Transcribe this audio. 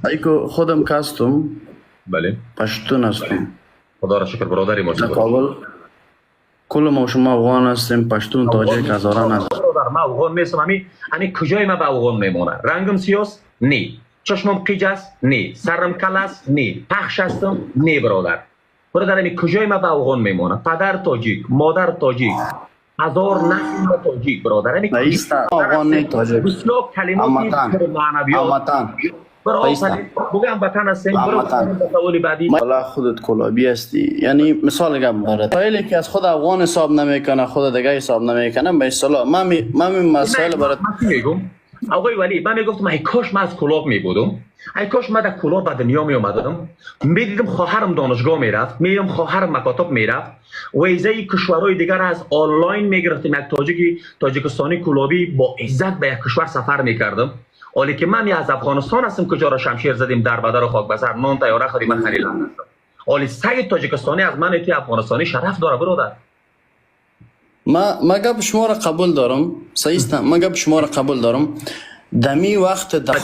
ایکو خودم که هستم. بله. پشتون هستم. خدا را شکر، برادری ما. در کابل کل ما شما افغان هستیم، پشتون، تاجک، هزاره نداریم. برادر، ما افغان نیستم. امی کجای ما به افغان میمونه؟ رنگم سیاس؟ نه. چشمم قیج است؟ نه. سرم کل است؟ نه. پخش هستم؟ نه. برادر، برادر، امی کجای ما به افغان میمونه؟ پدر تاجیک، مادر تاجیک، هزار نسل ما تاجیک، برادر، امی رئیس افغان نه، تاجک. بسیار کلمات هموطن. معنویات. هموطن. برادر، بگم وطن هستیم. برو. هموطن. سوال بعدی. والا خودت کلابی هستی. یعنی مثال گپ برات، فایلی که از خود افغان حساب نمیکنه، خود دیگه حساب نمیکنه. به اصطلاح من می مسائل برات من چی میگم آقای ولی؟ من میگفتم ای کاش من از کلاب می بودم، ای کاش من در کلاب به دنیا می اومدم، میدیدم خواهرم دانشگاه میرفت، میدیدم خواهرم مکاتب میرفت، ویزه کشورهای دیگر از آنلاین میگرفتیم، یک تاجیکی تاجیکستانی کلابی با عزت به یک کشور سفر میکردم. حالی که من از افغانستان هستم، کجا را شمشیر زدیم، در بدر و خاک بسر، نان تیاره خوریم، من خلیل هستم. حالی سگ تاجیکستانی از من توی افغانستانی شرف داره، برادر. ما گپ شما را قبول دارم، صحیح است. ما گپ شما را قبول دارم. دمی وقت در